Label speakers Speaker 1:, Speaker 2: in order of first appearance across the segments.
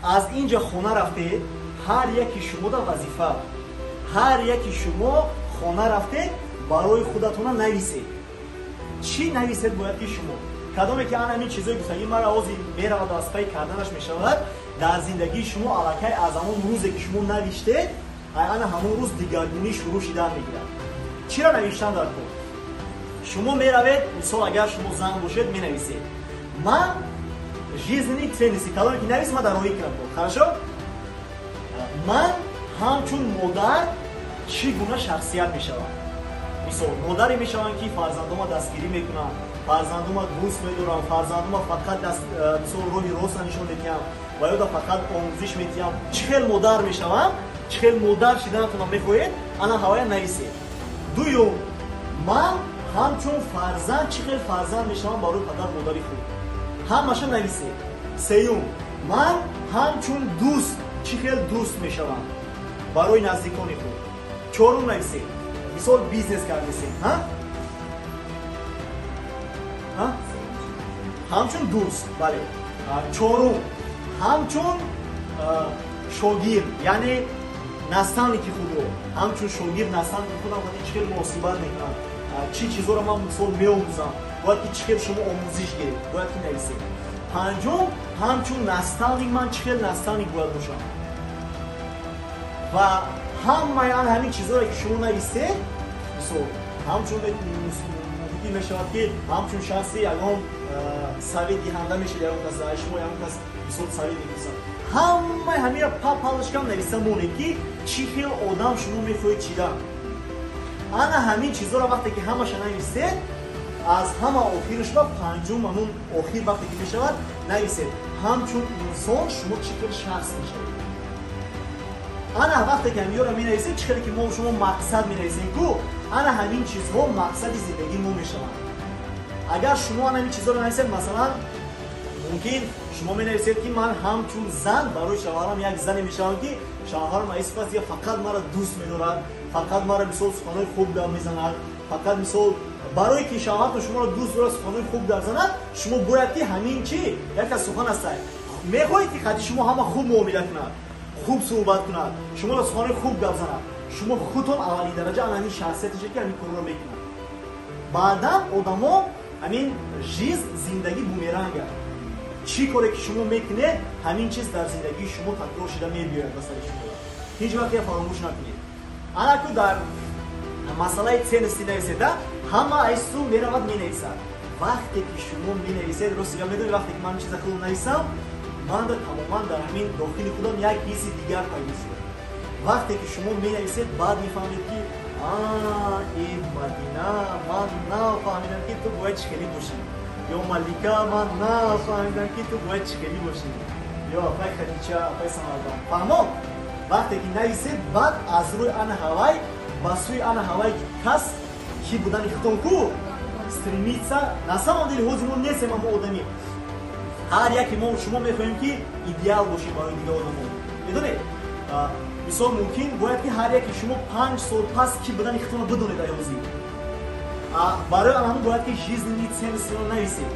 Speaker 1: Аз инҷа хона рафтед, ҳар яки шумо да вазифа. Ҳар яки шумо хона рафтед, барои худатона нависед. Чӣ нависед бояд ки шумо? Кадоме ки ана ҳамин чизое гуфтагӣ мара ҳозир меравад аз пай карданаш мешавад, дар зиндагии шумо аллакай аз ҳамон рӯзе ки шумо навиштед, ана ҳамон рӯз дигаргунӣ шурӯъ шидан мегирад. Чиро навиштан дар кор? Шумо меравед, мисол агар шумо зан бошед, менависед. Ман жизненные ценности, кадоме ки навис, ман дар роҳӣ кунам. Хорошо? Ман ҳамчун модар чӣ гуна шахсият мешавам? Мисол, модаре мешавам ки фарзандома дастгирӣ мекунам, фарзандома дӯст медорам, фарзандома фақат мисол роҳи роста нишон медиҳам ва ёда фақат омӯзиш медиҳам. Чӣ хел модар мешавам? Чӣ хел модар шиданатонро мехоҳед? Ана ҳавая нависед. Дуюм, ман ҳамчун фарзанд чӣ хел фарзанд мешавам барои падар модари худ? Ҳамаша нависед. Сеюм, ман ҳамчун дӯст чӣ хел дӯст мешавам барои наздикони худ? Чорум нависед. Мисол бизнес кардесед, ҳа? Ҳа? Ҳамчун дӯст, бале. Чорум, ҳамчун шогирд, яъне наставники худро, ҳамчун шогирд наставники худам чӣ хел муносибат мекунам, чӣ чизоро ман мисол меомӯзам, бояд ки чӣ хел шумо омӯзиш гиред, бояд ки нависед. Панҷум, ҳамчун наставник ман чӣ хел наставник бояд бошам. Ва ҳамаи ан ҳамин чизоре ки шумо нависед, мисол ҳамчун мумкин мешавад ки ҳамчун шахси ягон совет диҳанда мешавад, ягон кас шумо ягон кас мисол совет мепурсад. Ҳамаи ҳамира по палочкам нависа монед ки чӣ хел одам шумо мехоҳед чидан. Ана ҳамин чизоро вақте ки ҳамаша нависед, аз ҳама охираш ба панҷум, ҳамун охир вақте ки мешавад, нависед ҳамчун инсон шумо чӣ хел шахс мешавед. Ана вақте ки ҳамиёро менависед, чӣ хеле ки мо шумо мақсад менависем ку, ана ҳамин чизҳо мақсади зиндагии мо мешаванд. Агар шумо ана ҳамин чизҳоро нависед, масалан, мумкин шумо менависед ки ман ҳамчун зан барои шавҳарам як зане мешавам ки шавҳарам аз пас дигар фақат маро дӯст медорад, фақат маро мисол суханои хуб гап мезанад, фақат мисол барое ки шавҳартон шуморо дӯст дорад, суханои хуб гап занад, шумо бояд ки ҳамин чи як аз сухан аст. Мехоҳед ки қадди шумо ҳама хуб муомила кунад, хуб суҳбат кунад, шуморо суханои хуб гап занад, шумо худтон аввалин дараҷа ана ҳамин шахсиятеше ки ҳамин корро мекунад. Баъдан одамо ҳамин жизнь, зиндагӣ бумеранг аст. Чӣ коре ки шумо мекунед, ҳамин чиз дар зиндагии шумо такрор шуда мебиёяд ба сари шумо. Ҳеҷ вақт я фаромӯш накунед. Анаку дар масъалаи ценности нависед, ҳама айсу меравад менависад. Вақте ки шумо менависед, рости гап медонед, вақте ки ман чиза худам нависам, ман тамоман дар ҳамин дохили худам як ҳисси дигар пайдо шуд. Вақте ки шумо менависед, баъд мефаҳмед ки э Мадина, ман нафаҳмидам ки ту бояд чӣ хеле бошӣ. Ё Малика, ман нафаҳмидам ки ту бояд чӣ хеле бошӣ. Ё апай Хадича, апай Самарбан. Фаҳмо? Вақте ки нависед, баъд аз рӯи ана ҳавай ба сӯи ана ҳавай кас ки будани худтон ку стремиться. На самом деле ҳозир мо нестем ҳамо одами. Ҳар яке мо шумо мехоҳем ки идеал бошем барои дигар одамо. Медонед? Мисол мумкин бояд ки ҳар яке шумо 5 сол пас ки будани худтонро бидонед ҳозир. Барои ҳамон бояд ки жизненные ценности-ро нависед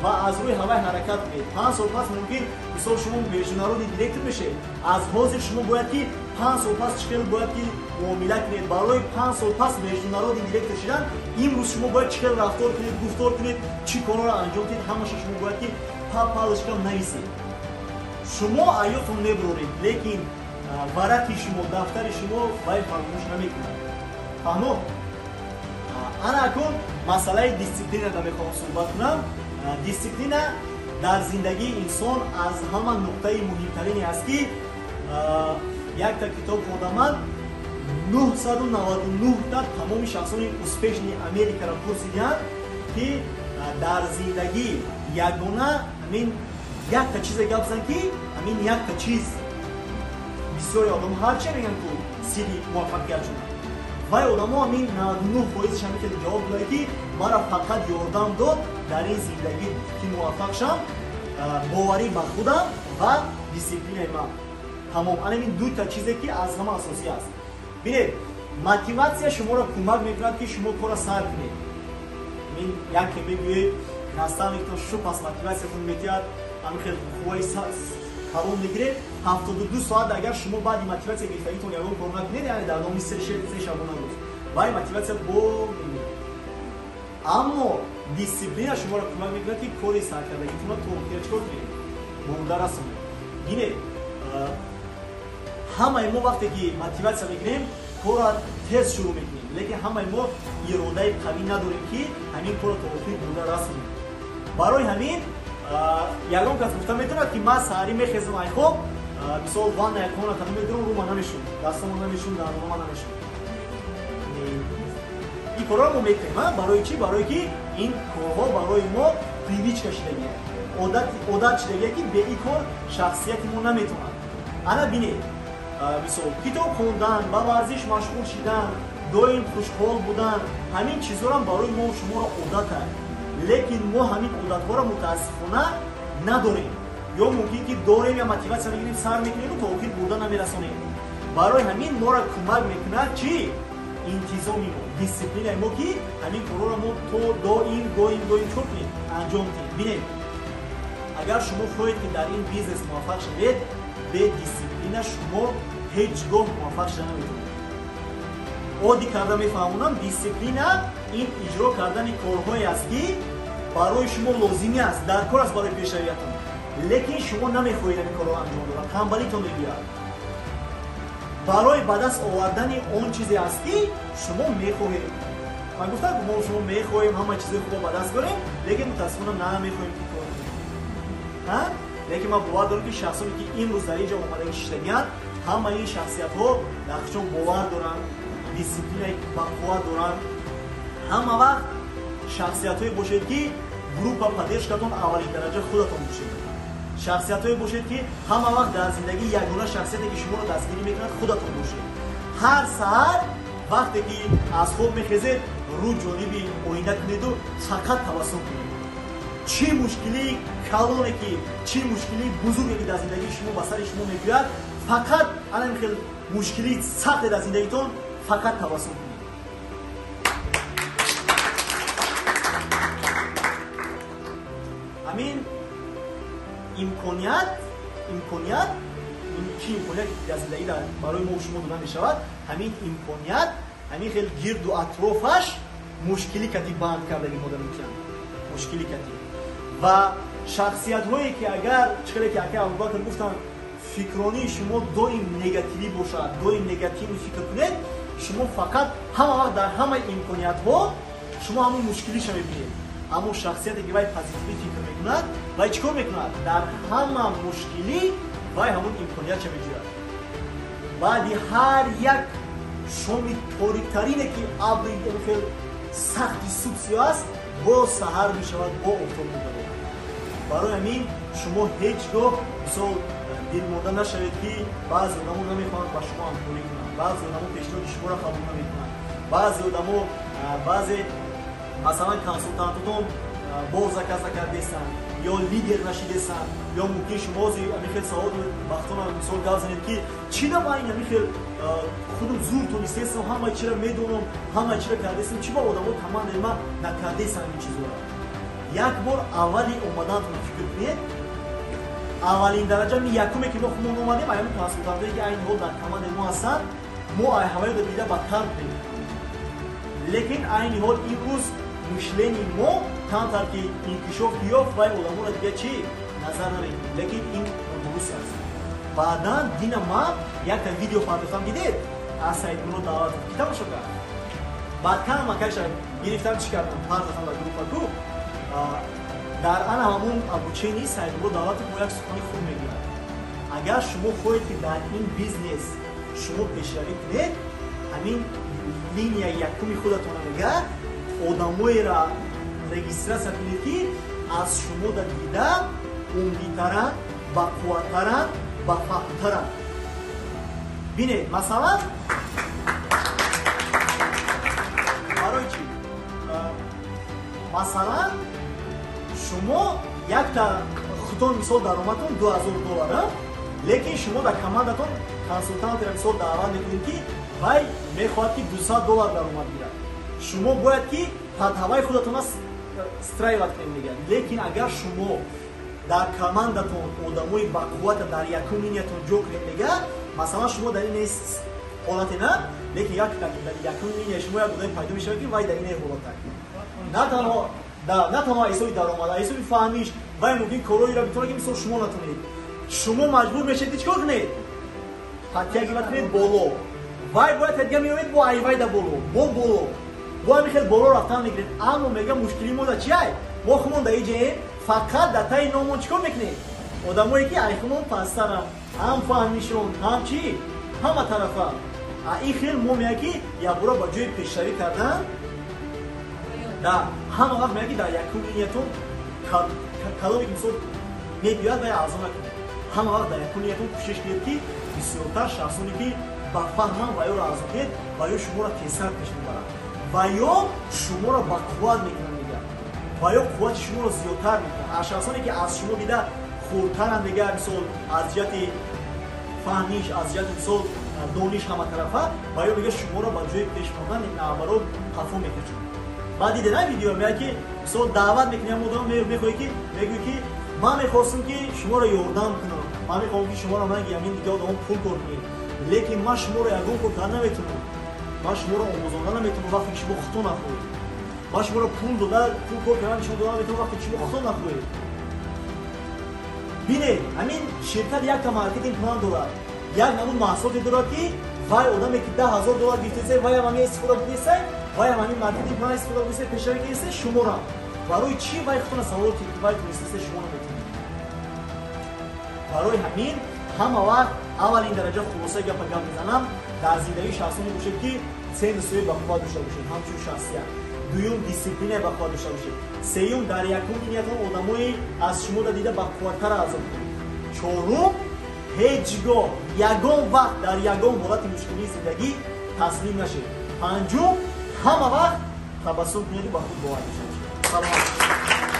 Speaker 1: ва аз рӯи ҳавай ҳаракат кунед. 5 сол пас мумкин мисол шумо международный директор мешед. Аз ҳозир шумо бояд ки 5 сол пас чӣ хел бояд ки муомила кунед. Барои 5 сол пас международный директор шидан, имрӯз шумо бояд чӣ хел рафтор кунед, гуфтор кунед, чӣ корҳоро анҷом диҳед, ҳамаша шумо бояд ки по палочкам нависед. Шумо аётон мебуроред, лекин варақи шумо, дафтари шумо вай фаромӯш намекунад. Фаҳмо? Ана акун масъалаи дисциплинада мехоҳам суҳбат кунам. Дисциплина дар зиндагии инсон аз ҳама нуқтаи муҳимтарине аст ки якта китоб хондаман, 999 та тамоми шахсони успешный Америкаро пурсидиҳанд ки дар зиндагӣ ягона ҳамин якта чизе гап зан ки ҳамин якта чиз бисёри одамо ҳарчи мегӯянд ку сирри муваффақият шуда. Вай одамо ҳамин 99%-ш ҳамин хеле ҷавоб доданд ки мара фақат ёрдам дод дар ин зиндагӣ ки муваффақ шам, боварӣ ба худам ва дисциплинаи ман. Тамом, ана ҳамин дута чизе ки аз ҳама асосӣ аст. Бинед, мотиватсия шуморо кӯмак мекунад ки шумо корро сар кунед. Мин яке мегӯед наставниктон шу пас мотиватсиятон метиҳад, ҳамин хел қувваи Паром мегиред, 72 соат агар шумо баъди мотиватсия гирифтагитон ягон кор накунед, яъне дар давоми се шабона рӯз вай мотиватсия бо мемирад. Аммо дисциплина шуморо кӯмак мекунад, ки кори саркардагитонро то охира чикор кунед? Бурда расонед. Бинед, ҳамаи мо вақте ки мотиватсия мегирем, корро тез шурӯъ мекунем, лекин ҳамаи мо иродаи қавӣ надорем, ки ҳамин корро то охир бурда расонем. Барои ҳамин ягон кас гуфта метавонад, ки ман саҳарӣ мехезам, ай хоб, мисол, ванная комната намедурам, рӯма намешум, дастома намешум, дандонома намешум. Ин корҳоро мо мекунем. Барои чӣ? Барое ки ин корҳо барои мо привычка шидагия, одат шидагия, ки бе ин кор шахсияти мо наметавонад. Ана бинед, мисол, китоб хондан, ба варзиш машғул шидан, доим хушҳол будан, ҳамин чизҳоам барои мо шуморо одат аст, лекин мо ҳамин одатҳоро мутаассифона надорем, ё мумкин ки дорем, я мотиватсия мегирем, сар мекунему, то охир бурда намерасонем. Барои ҳамин моро кӯмак мекунад чӣ? Интизоми мо, дисциплинаи мо, ки ҳамин корҳоро мо то доим, доим, доим чор кунем, анҷом диҳем. Бинед, агар шумо хоҳед, ки дар ин бизнес муваффақ шавед, бе дисциплина шумо ҳеҷ гоҳ муваффақ шуда наметавонед. Оддӣ карда мефаҳмонам: дисциплина ин иҷро кардани корҳое аст, ки барои шумо лозимӣ аст, дар кор аст барои пешравиятон, лекин шумо намехоҳед ҳамин корро анҷом додад, танбалитон мегӯяд, барои ба даст овардани он чизе аст, ки шумо мехоҳед. Ман гуфтам, мо шумо мехоҳем ҳама чизои хубо ба даст дорем, лекин мутаассифона намехоҳем, ки кор кунем. Лекин ман бовар дорам, ки шахсоне, ки имрӯз дар ин ҷо омадагӣ шиштагианд, ҳамаи ин шахсиятҳо дар худшон бовар доранд, дисциплинаи бақувват доранд. Ҳама вақт шахсиятҳое бошед, ки группа поддержкатон аввалин дараҷа худатон бошед. Шахсиятҳое бошед, ки ҳама вақт дар зиндагӣ ягона шахсияте, ки шуморо дастгирӣ мекунад, худатон бошед. Ҳар саҳар вақте ки аз хоб мехезед, рӯ ҷониби оина кунеду фақат табассум кунед. Чӣ мушкилии калоне ки, чӣ мушкилии бузурге ки дар зиндагии шумо ба сари шумо мегӯяд, фақат анам хел мушкилии сахте дар зиндагитон, фақат табассум кунед. Ҳамин имконият, чӣ имконият дар зиндагӣ барои мо шумо дода мешавад, ҳамин имконият ҳамин хел гирду атрофаш мушкилӣ кати банд кардаги мода метиҳанд, мушкилӣ кати. Ва шахсиятҳое ки, агар чӣ хеле ки акай Абубакр гуфтанд, фикронии шумо доим негативӣ бошад, доим негативни фикр кунед, шумо фақат ҳама вақт дар ҳамаи имкониятҳо шумо ҳамон мушкилиша мебинед. Аммо шахсияте, ки вай позитивӣ фикр мекунад, вай чӣ кор мекунад? Дар ҳама мушкилӣ вай ҳамон имкониятша меҷӯяд. Баъди ҳар як шоми ториктарине, ки абри хел сахти субсиё аст, боз саҳар мешавад, бо офтоб мебарад. Барои ҳамин шумо ҳеҷ гоҳ, мисол, дилмонда нашавед, ки баъзе одамо намехоҳанд ба шумо ҳамкорӣ кунанд, баъзе одамо пешниҳоди шуморо қабул намекунанд, баъзе одамо, баъзе, масалан, консултантотон боз заказ накардесанд ё лидер нашидесанд, ё мумкин шумо ҳозир ҳамин хел савол вақтона, мисол, гап занед, ки чӣ да ман ин ҳамин хел худум зур тонистесам, ҳама чиро медонам, ҳама чиро кардесам, чӣ ба одамо командаи ман накардесам ин чизҳоро? Як бор аввали омаданатонро фикр кунед. Аввалин дараҷа ми якуме, ки мо худмон омадем, аями консултантое, ки айни ҳол дар командаи мо ҳастанд, мо ай ҳамаёда дида бадтар будем, лекин айни ҳол имрӯз мышлении мо камтар ки инкишоф ёфт, вай одаморо дига чӣ назар намекунем, лекин ин дуруст аст. Баъдан дина ман якта видео партофтам, дидед, аз Саидмурод Давлатов, ки тамошо кард. Баъд камакаша гирифтам, чӣ кардам, партофтам дар группа ку. Дар ана ҳамон обучении Саидмурод Давлатов мо як сухани хуб мегӯяд: агар шумо хоҳед, ки дар ин бизнес шумо пешравӣ кунед, ҳамин линияи якуми худатона, мегӯяд, одамоеро регистрация кунед, ки аз шумо да дида умдитаранд, бақувваттаранд, бафаҳмтаранд. Бинед, масалан, барои чӣ? Масалан, шумо якта худтон, мисол, даромадтон 2000 доллар, лекин шумо дар командатон консултантера, мисол, даъват мекунед, ки вай мехоҳад, ки 200 доллар даромад гирад. Шумо бояд, ки падҳаваи худатона встраивать кунед, мегӯяд. Лекин агар шумо дар командатон одамои бақуввата дар якум линиятон ҷо кунед, мега, масалан, шумо дар ин ҳолате на, лекин як дар якум линия шумо як одаме пайдо мешавад, ки вай дар ин ҳолата на танҳо ҳисоби даромада, ҳисоби фаҳмиш, вай мумкин корҳоеро битонад, ки мисол шумо натонед. Шумо маҷбур мешавед, ки чӣ кор кунед? Подтягивать кунед боло. Вай бояд тадига меоед, бо айвай да боло, бо боло, бо ҳами хел боло рафтан мегиред. Аммо, мега, мушкили мо да чиай? Мо хумон да иҷаем, фақат да таи номон чӣ кор мекунем? Одамое ки айхумон пасттарам, ҳам фаҳмишон, ҳам чӣ, ҳама тарафа. А ин хел мо мега, ки якбора ба ҷои пешравӣ кардан да ҳама вақт, мега, ки дар якум линиятон каломе ки мисол мебиёяд, вай аъзо накунед. Ҳама вақт дар якум линиятон кӯшиш кунед, ки бисёртар шахсоне ки ба фаҳман, ва ёро аъзо кунед, ва ё шуморо тезтар пеш мебаранд, ва ё шуморо ба қувват мекунанд, мега, ва ё қуввати шуморо зиёдтар мекунанд. Аз шахсоне ки аз шумо дида хурдтаранд, мега, мисол, аз ҷиҳати фаҳмиш, аз ҷиҳати, мисол, дониш, ҳаматарафа, ва ё, мега, шуморо ба ҷои пеш мондан наоборот қафо мекашанд. Баъд диде на видео, мега, ки мисол даъват мекунӣ ҳам одам, мехоҳӣ ки мегӯӣ, ки ман мехостам, ки шуморо ёрдам кунам, ман мехоҳам, ки шуморо ман ҳамин дига одамон пул кор кунед, лекин ман шуморо ягон кор карда наметавонам, ман шуморо омӯзонда наметавонам, вақте ки шумо худто нахоҳед. Ман шуморо пул дода, пул кор кардан нишон дода наметавонам, вақте ки шумо худто нахоҳед. Бинед, ҳамин ширкат якта маркетинг план дорад, як намуд маҳсулоте дорад, ки вай одаме ки 10 000 доллар гирифтеса, вайам ҳамин истифода будеса, вайам ҳамин маркетинг план истифода будеса, пешравӣ кардеса. Шуморам барои чӣ? Вай худтона савол ки вай тунистеса, шумо наметавонед. Барои ҳамин ҳама вақт аввалин дараҷа, хулосаи гапа гап мезанам, дар зиндагии шахсоне бошед, ки ценностҳои бақувват дошта бошед ҳамчун шахсият. Дуюм, дисциплинаи бақувват дошта бошед. Сеюм, дар якум линиятон одамои аз шумо да дида бақувваттар аъзо кунед. Чорум, ҳеҷ гоҳ, ягон вақт, дар ягон ҳолати мушкилии зиндагӣ таслим нашед. Панҷум, ҳама вақт табассум кунеду ба худ бовар дошта бошед. Саломат.